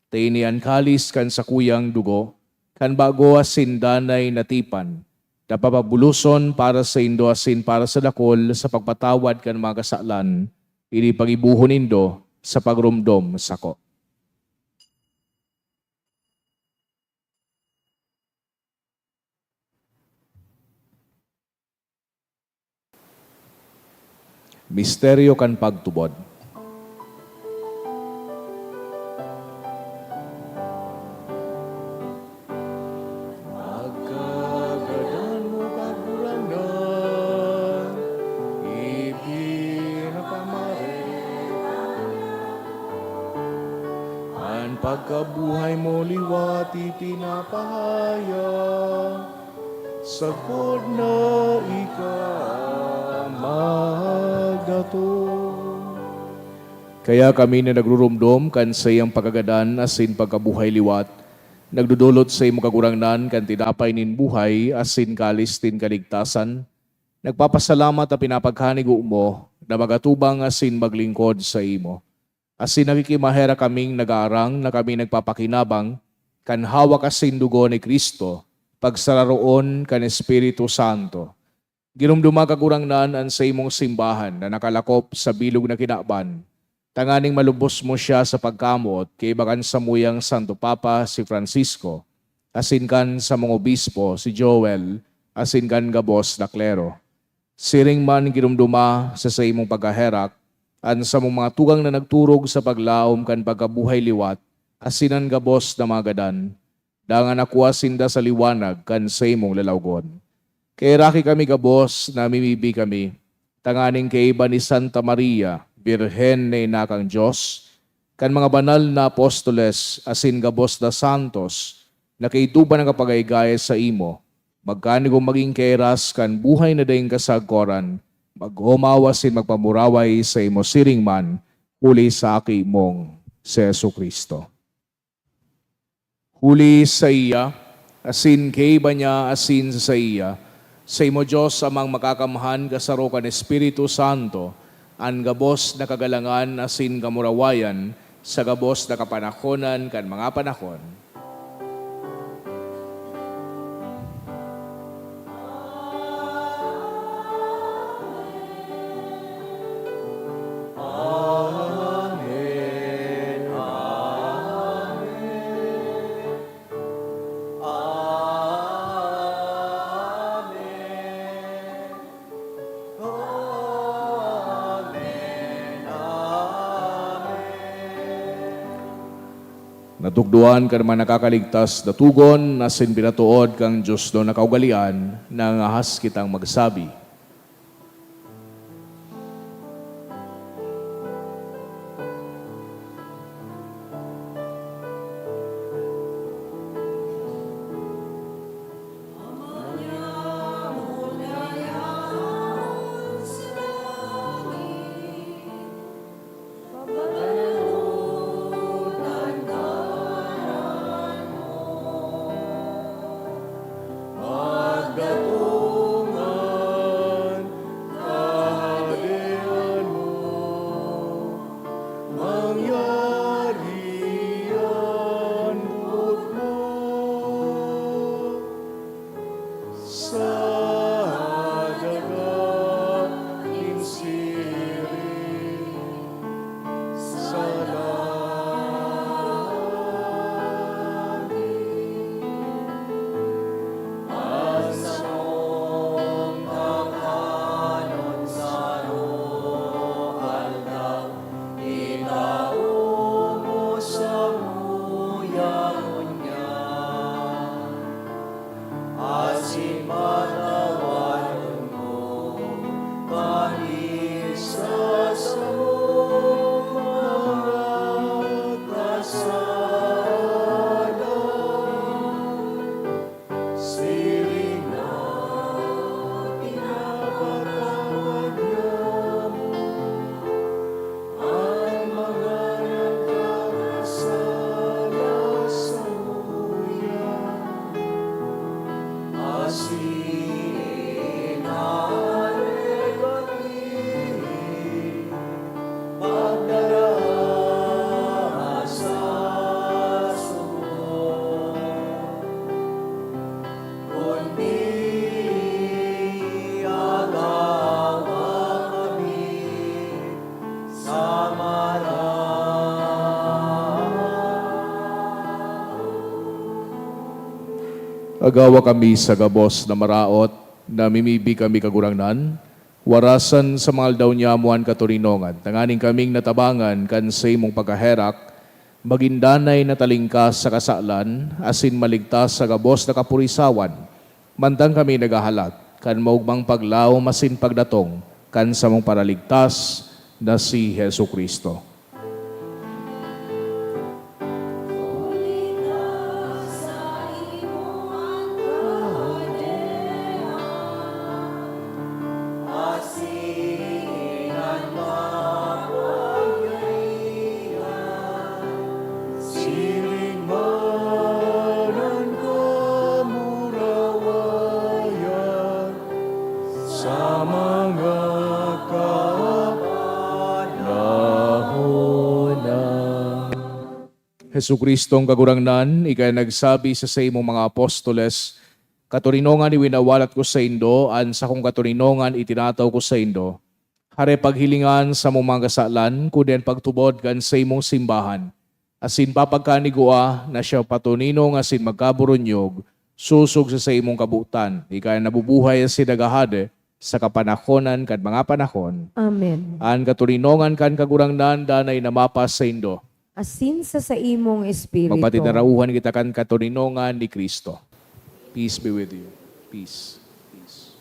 ta ini an kalis kan sakuyang dugo, kan bago asin danay na tipan, na papabuloson para saindo asin para sa dakul sa pagpatawad kan mga kasalan. Ini paggibohon nindo sa pagromdom sako." Misteryo kan pagtubod. Pagkagadan mo, Kagurangnan, ipinapamare. An pagkabuhay mo liwat ipinapahayag, sagkod na ika magdatong. Kaya kami na nagruromdom kan saiyang pagkagadan asin pagkabuhay liwat, nagdodolot saimo, Kagurangnan, kan tinapay nin buhay asin kalis nin kaligtasan, nagpapasalamat ta pinapagkanigo mo na magatubang asin maglingkod saimo. Asin nakikimaherak kaming nagaarang na kami nagpapakinabang kan hawak asin dugo ni Cristo, pagsararoon kan Espiritu Santo. Giromdoma, Kagurangnan, an saimong simbahan na nakalakop sa bilog na kinaban, tanganing malubos mo siya sa pagkamoot kaiba kan samuyang Santo Papa, si Francisco, asin kan samong obispo, si Joel, asin kan gabos na klero. Siring man giromdoma sa saimong pagkaherak an samong mga tugang na nagturog sa paglaom kan pagkabuhay liwat, asin an gabos na mga gadan, dangan nakua sinda sa liwanag kan saimong lalawgon. Kaheraki kami gabos, namimibi kami, tanganing kaiba ni Santa Maria, Birhen na ina kan Dios, kan mga banal na apostoles asin gabos na santos na kaidto pa nagkapagaygay saimo, magkanigong magin kairas kan buhay na daing kasagkoran, mag-omaw asin magpamuraway saimo siring man, huli sa Aki mong si Jesu-Cristo. Huli saiya, asin kaiba niya, asin sa saiya, saimo, Dios Amang Makakamhan, kasaro kan Espiritu Santo, an gabos na kagalangan asin kamurawayan sa gabos na kapanahonan kan mga panahon. Amen. Amen. Amen. Amen. Amen. Natukdoan kan mga nakakaligtas na togon asin pinatood kan Dios na kaugalean, nangangahas kitang magsabi. Patawaron mo kami sa samong mga kasalanan, siring na pinapatawad niamo an mga nagkakasala samuya. Asin aregwa mi pagdara sa suko, kundi agawa kami sa maraot. Agawa kami sa gabos na maraot, namimibi kami, Kagurangnan, warasan sa mga aldaw niamo an katoninongan, tanganing kaming natabangan kan saimong pagkaherak, magin danay na talingkas sa kasalan, asin maligtas sa gabos na kapurisawan, mantang kami naghahalat kan maogmang paglaom asin pagdatong kan samong Paraligtas na si Jesu-Cristo. Siring man an kamurawayan sa mga kapanahonan. Jesu-Cristong Kagurangnan, ika an nagsabi sa saimong mga apostoles, "Katoninongan iwinawalat ko saindo, an sakong katoninongan itinataw ko saindo." Hare paghilingan samong mga kasalan, kundi an pagtubod kan saimong simbahan, asin papagkanigua na siya patuninong asin magkaburunyog, sosog sa saimong kabotan, ika na nabubuhay asin naghahade sa kapanahonan kan mga panahon. Amen. An katoninongan kan Kagurangnan danay na mapasaindo. Asin sa saimong espiritu. Magpatinarauhan kita kan katoninongan ni Cristo. Peace be with you. Peace. Peace.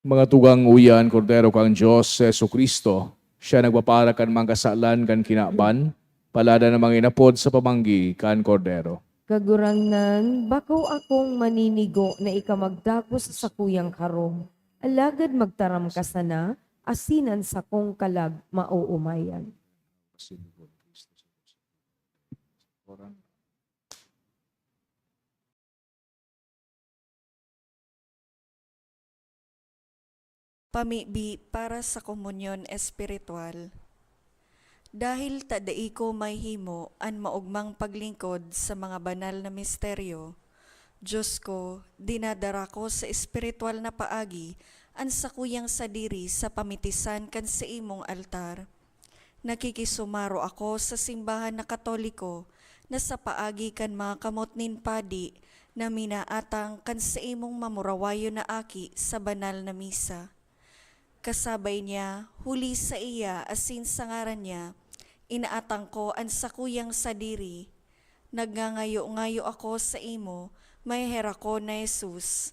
Mga tugang, uya an Kordero kan Dios, si Jesu-Cristo. Siya nagpapara kan mga kasalan kan kinaban, paladan na mga inapod sa pamanggi kan Kordero. Kagurangnan, bako akong maninigo na ika magdagos sa sakuyang harong, alagad magtaram ka sana, asin an sakong kalag maoomayan. Pamibi para sa komunyon espiritual. Dahil ta dai ko mahimo an maogmang paglingkod sa mga banal na misteryo, Diyos ko, dinadara ko sa espiritual na paagi An sakuyang sadiri sa pamitisan kan saimong altar. Nakikisumaro ako sa simbahan na Katoliko na sa paagi kan mga kamot nin padi na minaatang kan saimong mamurawayon na aki sa banal na misa. Kasabay niya, huli sa iya asin sa ngaran niya, inaatang ko an sakuyang sadiri. Nagngangayo-ngayo ako saimo, maheherakon na Jesus.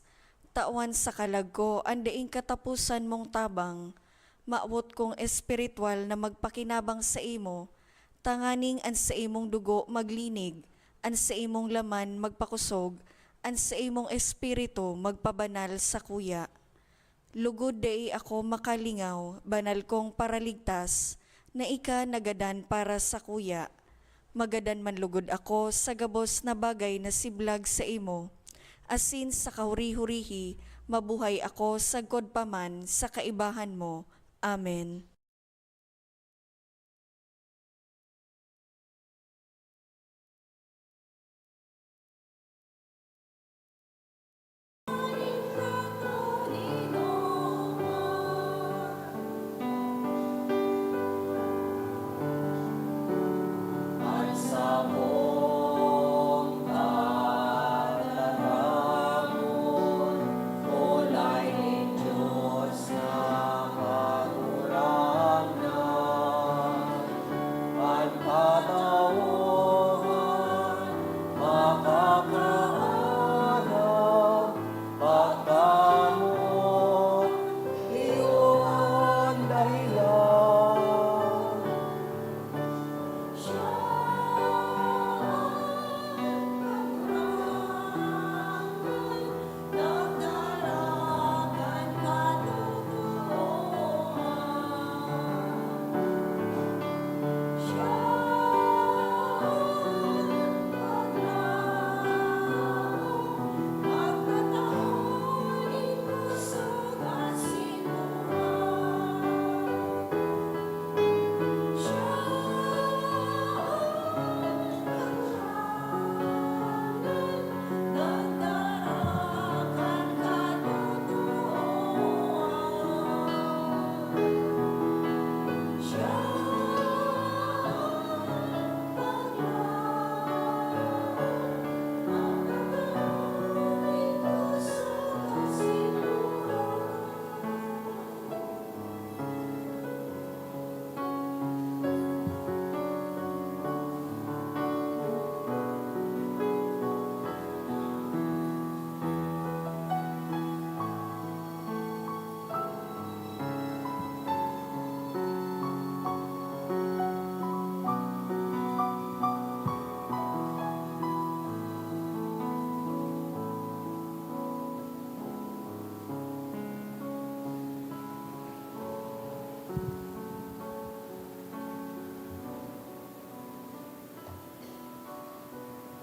Tawan sa kalag ko an daing kataposan mong tabang. Mawot kong espiritual na magpakinabang saimo, tanganing an saimong dugo maglinig, an saimong laman magpakosog, an saimong espiritu magpabanal sakuya. Lugod dai ako makalingaw, banal kong Paraligtas, na ika nagadan para sakuya. Magadan man lugod ako sa gabos na bagay na siblag saimo, asin sa kahuri-hurihi, mabuhay ako sagkod pa man sa kaibahan mo. Amen.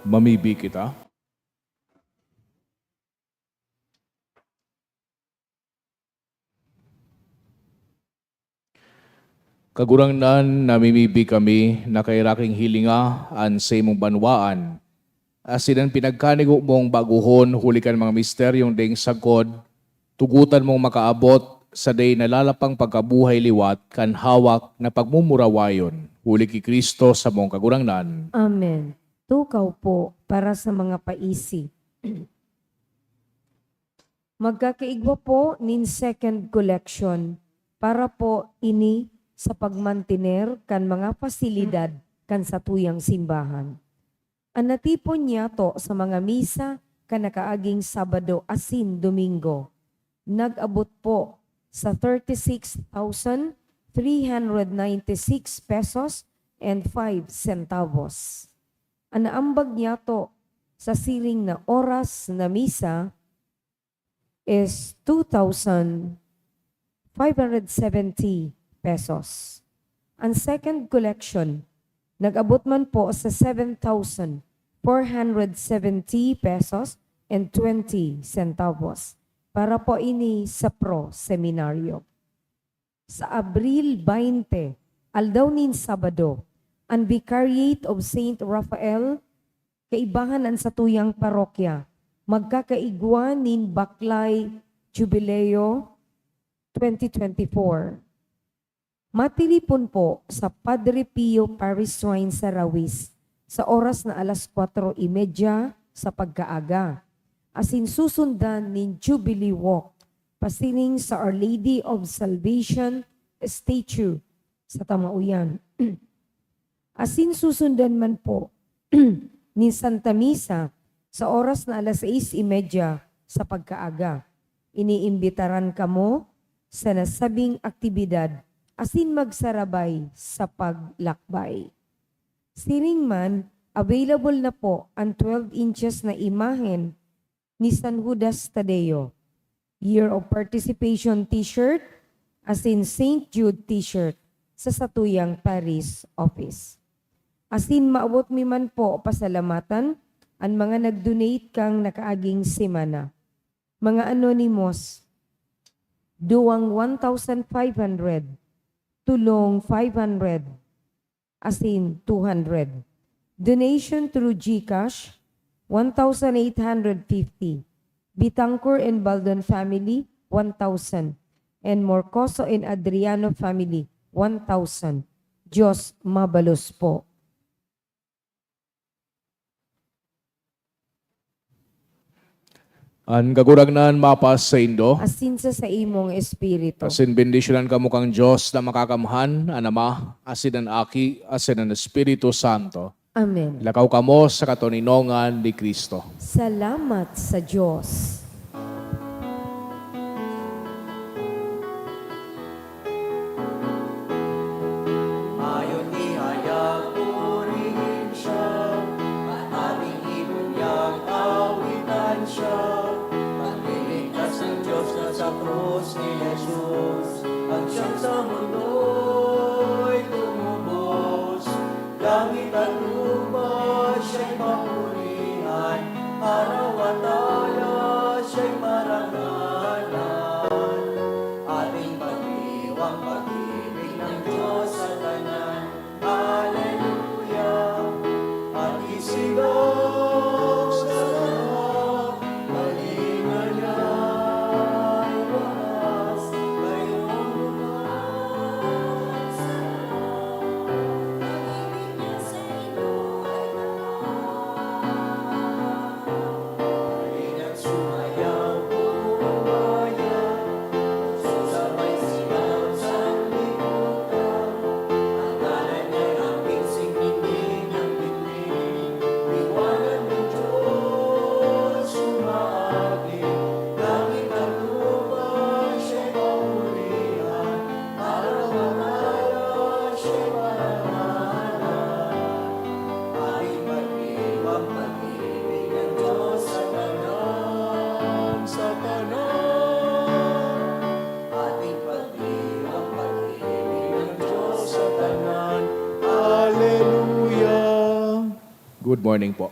Mamibi kita. Kagurangnan, namimibi kami na kairaking hilinga an saimong banwaan, asin an pinagkanigo mong bagohon huli kan mga misteryong daing sagkod, tugotan mong makaabot sa dai nalalapang pagkabuhay liwat kan hawak na pagmumurawayon, huli ki Cristo samong Kagurangnan. Amen. Tukaw po para sa mga paisi. Magkakaigwa po nin second collection para po ini sa pagmantener kan mga pasilidad kan satuyang simbahan. An natipon niyato sa mga misa kan nakaaging Sabado asin Domingo nag-abot po sa thirty-six thousand three hundred ninety-six pesos and five centavos. An naambag niyato sa siring na oras na misa is two thousand five hundred seventy pesos. An second collection nag-abot man po sa seven thousand four hundred seventy pesos and twenty centavos para po ini sa Pro Seminaryo. Sa Abril twenty, aldaw nin Sabado, an Vicariate of Saint Raphael, kaibahan an satuyang parokya, magkakaigwa nin Baklay Jubileo twenty twenty-four. Matiripon po sa Padre Pio Parish Shrine sa Rawis sa oras na alas kwatro y media sa pagkaaga, asin susundan nin Jubilee Walk pasiring sa Our Lady of Salvation Statue sa Tamaoyan. Asin susundan man po nin Santa Misa sa oras na alas sais y media sa pagkaaga. Iniimbitaran kamo sa nasabing aktibidad asin magsarabay sa paglakbay. Siring man, available na po an twelve inches na imahen ni San Judas Tadeo, Year of Participation T-shirt, asin Saint Jude T-shirt sa satuyang parish office. Asin maabot mi man po pasalamatan an mga nag-donate kan nakaaging semana. Mga anonymous, duwang one thousand five hundred, tulong five hundred, asin two hundred. Donation through GCash, one thousand eight hundred fifty. Bitancor and Baldon family, one thousand. And Morcoso and Adriano family, one thousand. Diyos mabalos po. An Kagurangnan mapas saindo. Asin sa saimong espiritu. Asin bendisyonan kamo kan Dios na Makakamhan, an Ama, asin an Aki, asin an Espiritu Santo. Amen. Lakaw kamo sa katoninongan ni Cristo. Salamat sa Dios. Ayon ihayag purihin siya, at ating ibunyag awitan siya. Pagliligtas ng Diyos na sa krus ni Jesus, at siyang sa mundo'y tumubos. Langit at lupa siya'y papurihan, araw at aldaw siya'y parangalan. Ating pagdiwang pag-ibig ng Diyos sa tanan. Aleluya! At isigaw sa lahat, kalinga niya iwaras, kayo ang lunas sa lahat. Ating pagdiwang pag-ibig ng Diyos sa tanan, sa tanan. Ating pagdiwang pag-ibig ng Diyos sa tanan. Aleluya! Good morning po.